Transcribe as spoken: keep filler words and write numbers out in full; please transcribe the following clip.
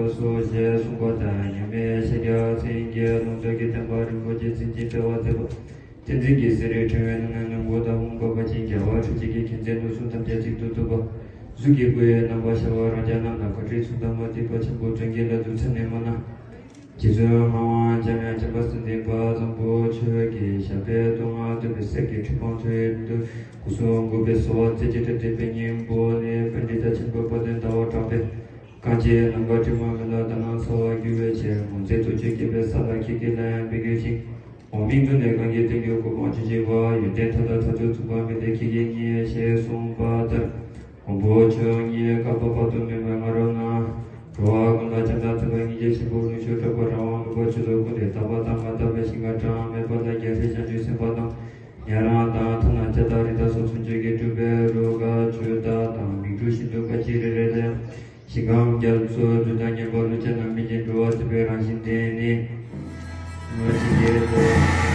སོ་ཞེས་གསུངས་པ་དང་། མཉམ་མེད་ཤཱཀྱ་སེང་གེ་ལུང་རྟོགས་ཀྱི་བསྟན་པ་རིན་པོ་ཆེ་འཛིན་ཅིང་སྤེལ་བར་མཛད་པ། བསྟན་འཛིན་གྱི་སྲས་རིགས་ཕྲེང་བའི་སྣ་ནས་ནོར་བུ་ཟླ་འོད་འབར་བ་ཅན། རྒྱལ་བ་ཁྲི་བྱང་གི་མཁྱེན་བརྩེ་ནུས་གསུམ་ཐམས་ཅད་གཅིག་ཏུ་བསྡུས་པ། གཟུགས་ཀྱི་སྐུ་ཡི་རྣམ་པར་ཤར་བ་རང་རྒྱལ་རྣམས་དང་བཀའ་དྲིན་མཚུངས་ཟླ་མ་བསྡུས་པ་ཆེན་པོ་སྟོན་ཀའི་ལྷ་དུ་མཚན་ནས་མ་ན། རྗེ་བཙུན་ངག་དབང་འཇམ་དབྱངས་བྱམས་པ་སེང་ལྡེང་བཟང་པོ་ཆོས་ཀྱི་ཞབས་པད་སྡུག་བསྔལ་འདས་པའི་སྲས་ཀྱི་ཁྲི་འཕང་མཐོ་བའི་མདུན་དུ་སྐུ་གསུང་འགུགས་པའི་གསོལ་བ་རྩེ་གཅིག་ཏུ་འདེབས་པའི་སྙིང་པོ་ནི། པཎྜི་ཏ་ཆེན་པོ་དཔལ་ལྡན་ཟླ་བ་གྲགས་པས། གངས་ཅན་ནམ་མཁའ་སྤྲིན་མང་མེ་ལྷ་དྷ་ན་གསལ་བར་གྱུར་པའི་ཕྱིར། ངོ་མཚར་རྡོ་རྗེ་བརྒྱད་པའི་ས་ལ་ཁྱེད་ཀྱི་ལྷ་ཡང་འབད་གྱུར་ཅིང་། འོག་མིན་ཀུན་ནས་གང་གི་སྟེང་དུ་གོ་འཕང་ཇི་བཞིན་པ། ཡོན་ཏན་མཐའ་དག་མཐར་ཐུག་མཚུངས་པ་མེད་དེ་ཁྱེད་ཀྱིས་རྙེད། ཞེས་གསུངས་པ་ལྟར། མགོན་པོ་མཆོག་ཉིད་བསྐལ་པ་དཔག་ཏུ་མེད་པའི་སྔ་རོལ་ན། འགྲོ་བ་ཀུན་ལ་བྱམས་དང་མཛད་པ་སྙིང་རྗེ་ཆེན་པོ་ལུང་ཕྱོགས་གྲགས་པ་རང་དབང་ལུང་པ་ཆོས་ལུགས་ཀུན་ཏུ་དག་པ་དང་མ་དག་པའི་ཞིང་ཁམས་གྲངས་མེད་པ་ལ་རྒྱལ་སྲས་བྱང་ཆུབ་སེམས་དཔའ་དང་། ཉན་རང་དང་ཐ་ན་ལྕགས་དང་རི་དྭགས་སོགས་མཚོན་བྱེད་ཀྱིས་གྲུབ་པའི་རུ་ཁག་ཇི་ལྟ་དང་མིག་འཕྲུལ་བཞིན་དུ་ཁ་ཅིག་རེ་རེ་ལས། ཞིང་ཁམས་རྒྱ་མཚོའི་རྡུལ་དང་མཉམ་པ་ལུས་ཅན་རྣམས་མི་ཉིད་འགྲོ་བ་སྲིད་པའི་རང་བཞིན་ལྡན་ནི། ངོ་ཅི་སྐད་དུ།